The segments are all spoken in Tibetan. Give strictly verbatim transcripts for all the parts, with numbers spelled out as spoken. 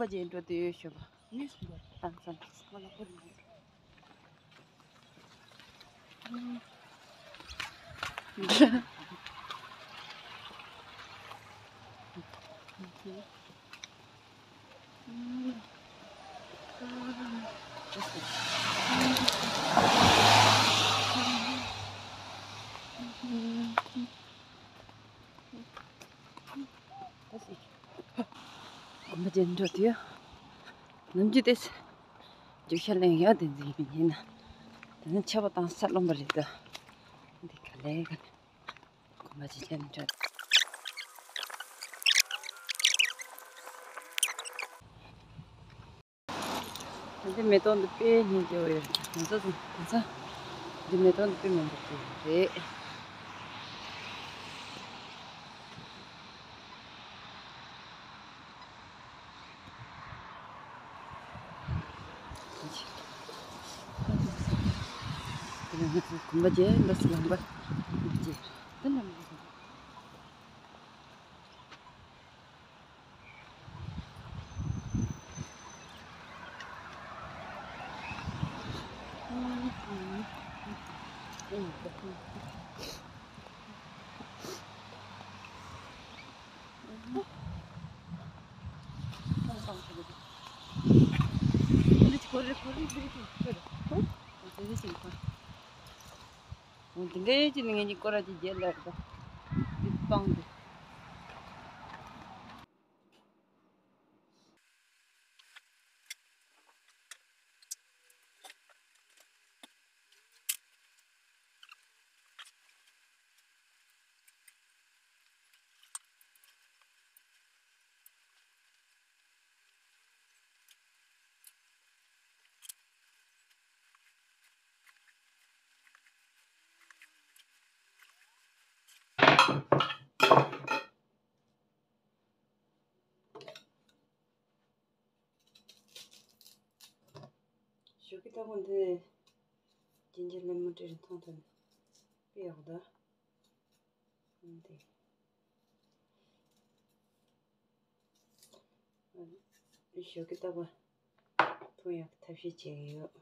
པ་ཅན་འགྲོ་དུས་ཡོད་ཤོད་པ། ཨང་སང་། དགོན་པ་ཅན་འགྲོ་དུས་ནམ་རྒྱུན་དེ་རྒྱུག་ཤར་ལེན་ཡག་དེ་འཛིན་ཡིན་ན། དེ་ནི་ཆར་པ་དྭངས་ས་རློན་པ་རེད་དོ། འདི་ག་ལེ་ག་ལེ། དགོན་པ་ཅན་འགྲོ། འདི་མེ་ཏོག་འདི་དཔེ་སྙིང་རྗེ་བོ་ཡོད། ང་ཚོ་ཚོ་ང་ཚོ་འདི་མེ་ཏོག་འདི་དཔེ་མང་པོ་སྐྱེས་རེད། དེ་ནས་ང་ཚོ་གོམ་པ་རྒྱག་འདུག་སེ་ལངས་པ་རེད། དེ་ནས། འདི་འདྲའི་ཅིག་ནི་ངས་ཀྱི་སྐོར་ར་ཅིག་རྒྱལ་ལ་རེད། འདི་སྤང་འདུག་ཞོགས་ཀས་ལྟ་བུ་འདི་རྒྱན་ཆ་ལེབ་མོ་སྤྲད་མཐོང་ཐུབ་ན་དཔེ་ཡག་པོ་འདུག་འདི་ཞོགས་ཀས་ལྟ་བུ་མཐོང་ཡག་གི་ཐབས་ཤེས་བྱེད་ཀྱི་ཡོད།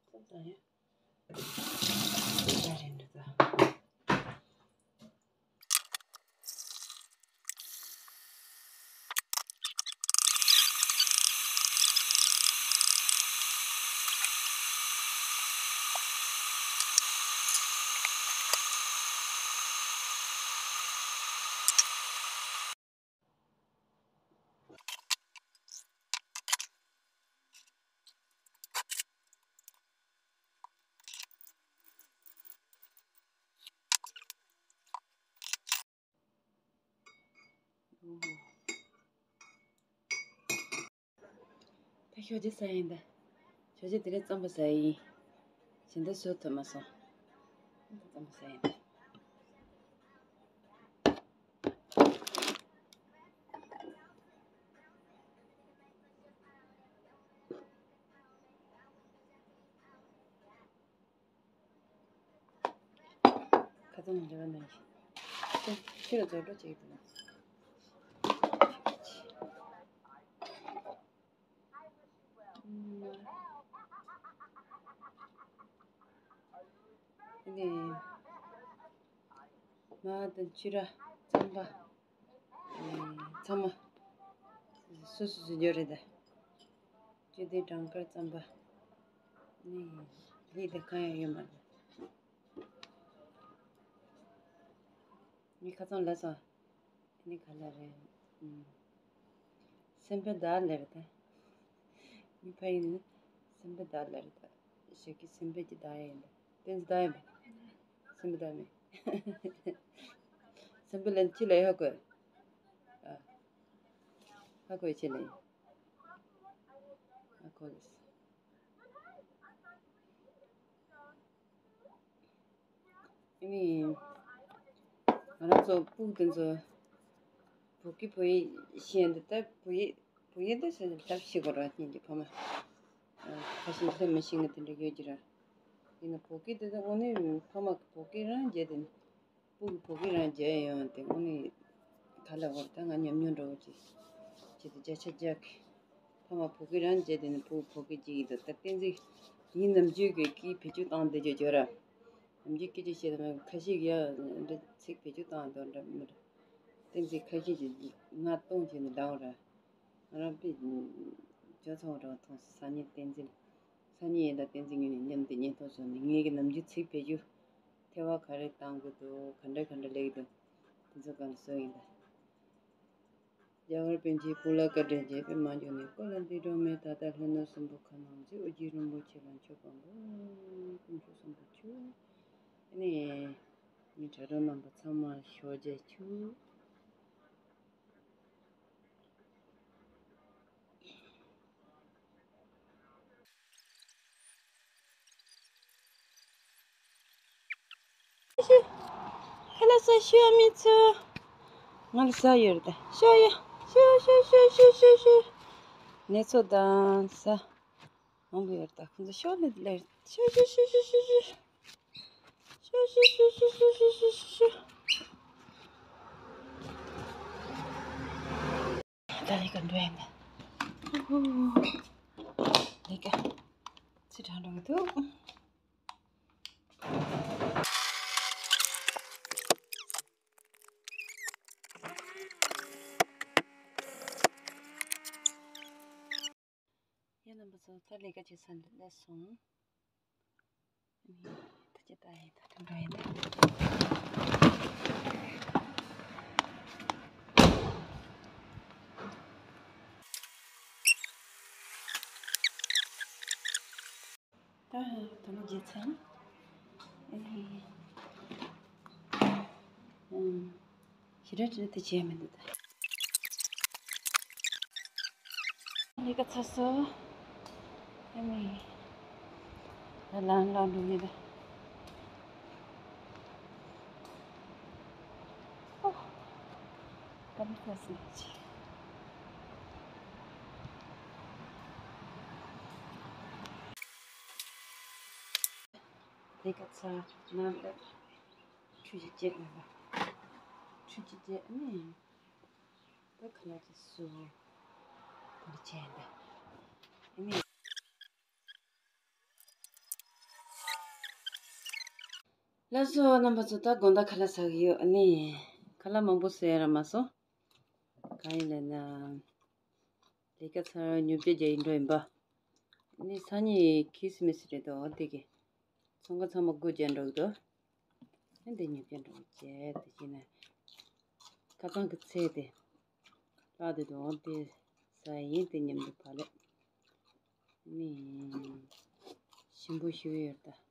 ཙམ་ཙམ་ཡ། ད་རེད་འདུག་ད། ད་ཞོགས་ཇ་ཟ་ཡིན་ད། ཞོགས་ཇ་དེ་རིང་རྩམ་པ་ཟ་ཡིན། གཞན་དག་བཟོ་ཐུབ་མ་སོང་། རྩམ་པ་ཟ་ཡིན་ད། ཁ་ཚང་མ་འབྲེལ་བ་གནང་ཞིག་ཁྱོད་ལ་རྫོགས་འགྲོ་བྱེད་ཀྱི་འདུག་ཨ་ནི། མར་དང་ཕྱུར་ར་རྩམ་པ། ཚང་མ་སོ་སོ་སོ་ཡོད་རེད་ད། སྤྱི་བདེ་སྦྲང་དཀར་རྩམ་པ་ནི་ལྷད་དེ་གང་ཡང་ཡོད་མ་རེད། ངས་ཁ་སང་ལབ་སོང་། ནི་ག་ལ་རེད། སེམས་པ་བདག་ལ་རེད་ད། མི་ཕ་ཡིན་ནི་སེམས་པ་བདག་ལ་རེད་ད། ཞོགས་ཀས་སེམས་པ་གྱི་བདག་ཡིན་ད། བསྟན་འཛིན་བདག་ཡིན་པ། སེམས་པ་བདག་མེད། སེམས་པ་ལ་ཅི་ལ་ཡོད་དགོས། ཨ། ཧ་གོ་ཡི་ཆེ་ལེ། ཧ་གོ་ལེ། ཨ་ནི། ང་རང་ཚོ་ཕྲུ་གུ་དེ་ཚོ་བོད་སྐད་བོད་ཡིག་ཤེས་འདི་ལྟར་བོད་ཡིག་བོད་ཡིག་འདི་ཟེར་ནས་ལབ་ཤེས་དགོས་ར་སྙིང་རྗེ་ཕ་མ། ཁ་ཤས་སླེབས་མི་ཤེས་ངེས་དེ་འདྲ་ཡོད་ཀྱི་ར། ཡིན་ན་བོད་སྐད་དེ་ཚོ་དངོས་གནས་ཕ་མ་གི་བོད་སྐད་རང་བརྗེད་དེ་ནི། སྤུ་གུ་བོད་སྐད་རང་བརྗེད་ཡོང་དེ་དངོས་གནས་ག་ལ་བར་ད་ང་ཉམས་མྱོང་འདྲ་བོ་ཅིག་བྱེད་དུ་བརྒྱ་ཆ་བརྒྱ་གི་ཕ་མ་བོད་སྐད་རང་བརྗེད་དེ་ནི་སྤུ་གུ་བོད་སྐད་བརྗེད་ཀྱི་འདུག་ད་བསྟན་འཛིན་ཡིན་ནམ་རྒྱུས་ཀྱི་སྐད་བེད་སྤྱོད་བཏང་བསྡད་རྒྱུ་བརྗོད་ར། ནམ་རྒྱུན་སྐད་ཆ་བཤད་དང་ཁ་ཤས་ཀྱིས་ཡང་འདྲ་ཚིག་བེད་སྤྱོད་བཏང་འདུག་འདྲ་མི་འདྲ། བསྟན་འཛིན་ཁ་ཤས་ཀྱིས་ང་གཏོང་བྱས་ནས་ལྡང་ར། ང་རང་དཔེ་ཇོ་ཚང་བ་འདྲ་བ་མཐོང་སོང་། སང་ཉིན་བསྟན་འཛིན། སང་ཉིན་ཡིན་ད་བསྟན་འཛིན་ངོས་ནས་མཉམ་དུ་བརྙན་ཐུང་བཟོས་ནས་ངེད་ཀྱི་ནམ་རྒྱུན་ཚིག་བེད་སྤྱོད་ཐེ་བ་ག་རེ་བཏང་གི་འདུག་ག་འདྲ་ག་འདྲ་ལས་ཀྱི་འདུག་དེ་ཚོ་གང་བཟོས་ཡིན་ད། རྒྱ་གར་པཎ་ཆེན་སྤུ་ལ་བཀའ་དྲིན་རྗེ་པདྨ་འབྱུང་གནས་སྐུ་ལ་འདི་སྒྲོན་མེ་ད་ལྟ་ལྷ་ནུབ་སྲིན་པོ་ཁ་ནང་མཛེས་ཨོ་རྒྱན་རིན་པོ་ཆེ་ལ་མཆོད་པ་འབུལ། དཀོན་མཆོག་གསུམ་པོ་མཆོད། ཨ་ནི་ངའི་དྲ་གྲོགས་རྣམ་པ་ཚང་མ་ཞོགས་ཇ་མཆོད། ཁ་ལག་ཟ་ཤོག་མི་ཚོ། ང་ལ་ཟ་ཡོད་རེད་ད། ཤོག་ཡ། ཤོག་ཤོག་ཤོག་ཤོག་ཤོག་ཤོག་ནེ་ཚོ་དང་ཟ། མང་པོ་ཡོད་རེད་ད། ཁོང་ཚོ་ཤོག་ནི་ལེ། ཤོག་ཤོག་ཤོག་ཤོག་ཤོག་ཤོག་ཤོག་ཤོག་ཤོག་ཤོག་ཤོག་ཤོག་ད་ལས་ཀ་འགྲོ་ཡིན་ད། ལས་ཀ་ཚེ་གྲང་འགྲོ་གི་འདུག་ཡ་རྣམ་པ་ཚོ། ད་ལས་ཀ་བྱེད་ས་འདི་སླེབས་སོང་། ད་ཅི་ལྟ་ཡིན་ད་དུང་འགྲོ་ཡིན་ད། ད་དུང་རྗེས་ཚན། ཨེ། ཨུམ། ཞེ་དྲག་དེ་བྱས་མི་འདུག་ད། ལས་ཀ་ཚར་སོང་། ཨ་ནི། ད་ལམ་ལ་འགྲོ་གི་ད། ཨོ། ད་ལས་ཀ་ཚར་སོང་། ལས་ཀ་ཚར། ནང་ལ་ཆུ་ཞིག་བཅད་ཡོད་པ། ཆུ་ཞིག་བཅད་ནས་ད་ཁ་ལག་ཅིག་བཟོ། ད་བྱས་ད། ཨ་ནི། ལགས་སོ་རྣམ་པ་ཚོ། ད་དགོང་དག་ཁ་ལག་ཟ་གི་ཡོད། ཨ་ནི་ཁ་ལག་མང་པོ་ཟ་ཡ་རག་མ་སོང་། གང་ཡིན་ལབ་ན། ལས་ཀ་ཚར་ཉོ་ཆ་རྒྱག་ཡིན་འགྲོ་ཡིན་པ། ཨ་ནི་སང་ཉིན་ཁི་སི་མི་སི་རེད་དོ། འོ་དེ་གི་ཚོང་ཁང་ཚང་མ་སྒོ་རྒྱག་འགྲོ་གི་འདུག་ཨ་འདི་ཉོ་ཆ་འགྲོ་བྱས་དེ་བྱས་ནས་ཁ་སང་གི་ཚལ་དེ་བཀླགས་དེ་འདུག་འོ་དེ་ཟ་ཡིན། དེ་མཉམ་དུ་བག་ལེབ། ཨ་ནི་ཞིམ་པོ་ཞིག་ཡོད་ད།